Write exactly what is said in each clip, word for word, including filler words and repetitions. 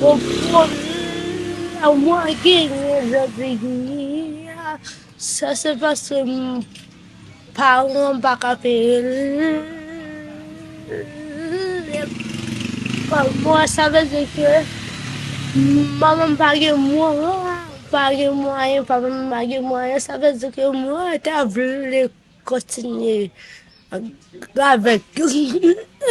Bon, pwoblèm mwen genyen jodi a, sa se paske m, paran m pa ka peye l. Mwen, sa vle di ke manman m pa gen mwayen, pa gen mwayen, papa m pa gen mwayen, sa vle di ke mwen ta vle kontinye avèk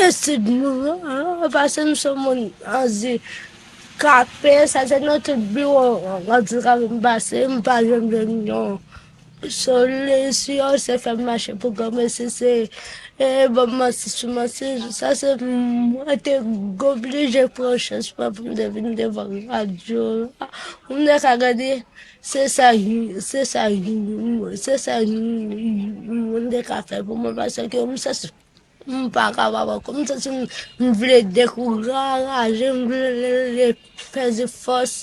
etid mwen, paske m se yon moun andikape, sa se nan tout biwo andikape m pase, m pa janm jwenn yon solisyon, se fè m mache pou granmesi, se, e, ban m manti sou manti, sa se mwen te oblije pran chans mwen pou m te vin devan radyo a, pou m te ka gade. Se sa, se sa, se sa moun te ka fè pou mwen, paske m santi m pa kapab ankò. M santi m, m vle dekouraje, m vle pèdi fòs,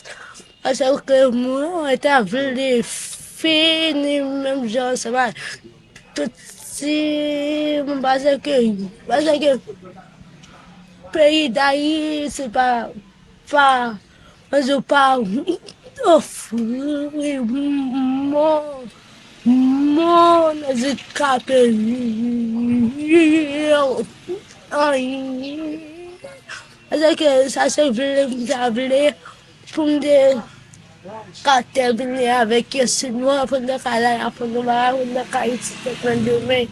paske mwen ta vle fini menm jan ansanm ak tout ti, paske, paske peyi Dayiti pa, pa, yo pa ofri moun, moun andikape yo anyen. Paske sa se vle, m ta vle pou m te ka tèmine avèk kesyon mwen, pou m te ka la, pou m te ka, pou m te ka itilize mwen demen.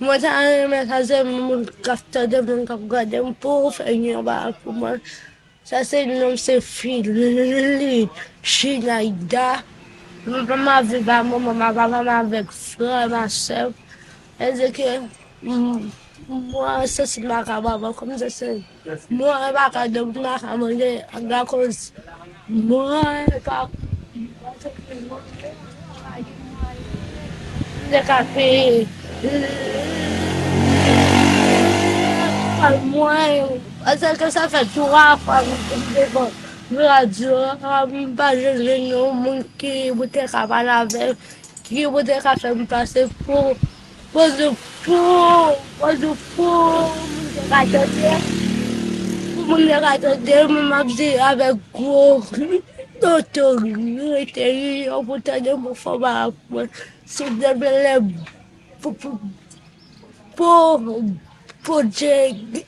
Mwen ta renmen sa se moun k ap tande, moun k ap gade m, pou fè yon bagay pou mwen. Sa se non m se Philippe Chinaida. Mwen pa m ap viv ak manman m, ak papa m, avèk frè m ak sè m. Sa vle di ke, mm, mwen santi m pa kapab ankò, m santi mwen pa ka dòmi, m pa ka manje, akoz mwen pa, mwen pa ka peye lekòl mwen, paske sa fè twa fwa m devan radyo a, m pa janm jwenn yon moun ki pou te ka pale avè m, ki pou te ka fè m pase pou, pou, pou, pou, pou moun te ka tande, pou moun te ka tande, m ap di avèk gwo otorite, yo pou tande m, pou fè bagay pou mwen, silvouplè, pou, pou, pou, pou Dye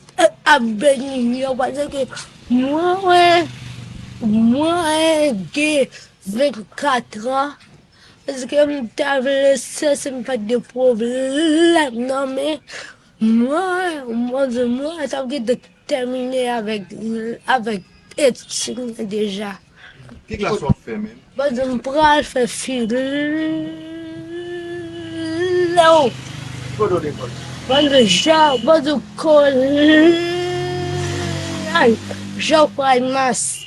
ap beni yo, paske mwen, mwen, mwen gen vennkat an, paske m ta vle se si m pa t gen pwoblèm nan men mwen, mwen di mwen t ap gen tèmine avèk, avèk etid mwen deja. Ki klas w ap fè menm? Bon, m pral fè filo. Ki kote w lekòl? Bon, Jean, bon, Kolèj Jean Pral Mas.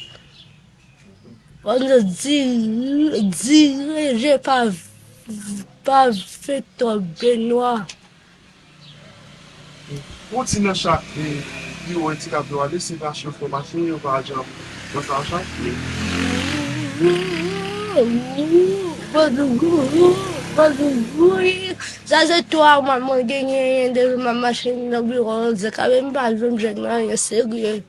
Bon, di, dirije pa, pa Victor Benoît. Yon ti nan chak, e, biwo etid ap yo ale, se pa chan fòmasyon, yo pa janm nan sa chak. Sa se twa mwa mwen genyen depi m ap mache nan biwo andikape, m pa janm jwenn anyen serye.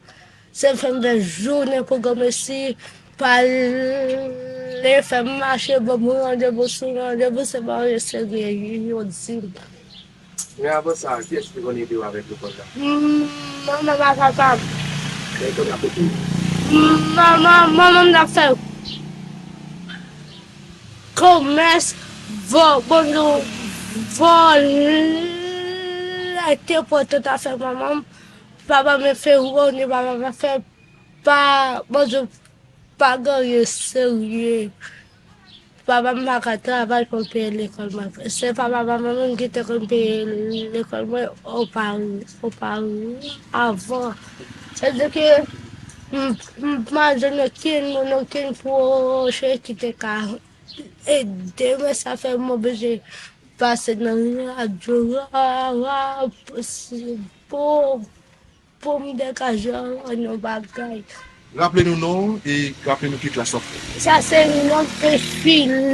Se fè m fè jounen pou granmesi pale, fè m mache, ban m randevou sou randevou, se pa anyen serye yo di m. Men avan sa, kiyès ki te konn ede w avèk lekòl la? Mm, manman m ak papa m. Men kounye a pou ki? Mm, manman, manman m t ap fè komès, vò, bon, vòlè te pòte afè manman m. Papa m fè woni, papa m fè pa, bon, pa gen anyen serye. Papa m pa ka travay pou l peye lekòl mwen. Se papa m menm ki te konn peye lekòl mwen oparavan. Sa vle di ke m, m pa jwenn okenn moun, okenn pwòch ki te ka ede mwen. Sa fè m oblije pase nan radyo a, a, pou pou m degaje yon bagay. Raple nou non w e raple nou ki klas w ap fè. Sa se non m se Philippe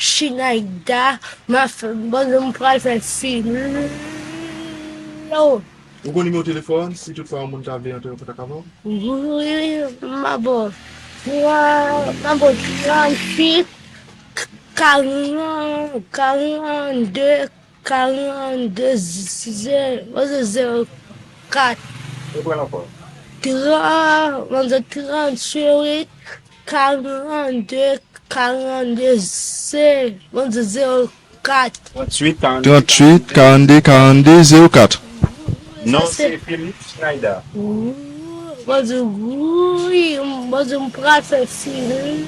Chinaida. M ap fè, bon, m pral fè filo. Ou gon nimewo telefòn, si toutfwa yon moun ta vle antre an kontak avè w? Wi, m ap ba w. Twa, m ap ba w tranntuit, karan, karannde, karannde, ze, zewo kat. Reprann ankò. Tran, mwen di tranntuit, karannde, karannde, ze, mwen di zewo kat. Tranntuit, karannde, Tranntuit, karannde, karannde, zewo kat. Non, se Philippe Schneider. Mwen di wi, mwen di m pral fè fini.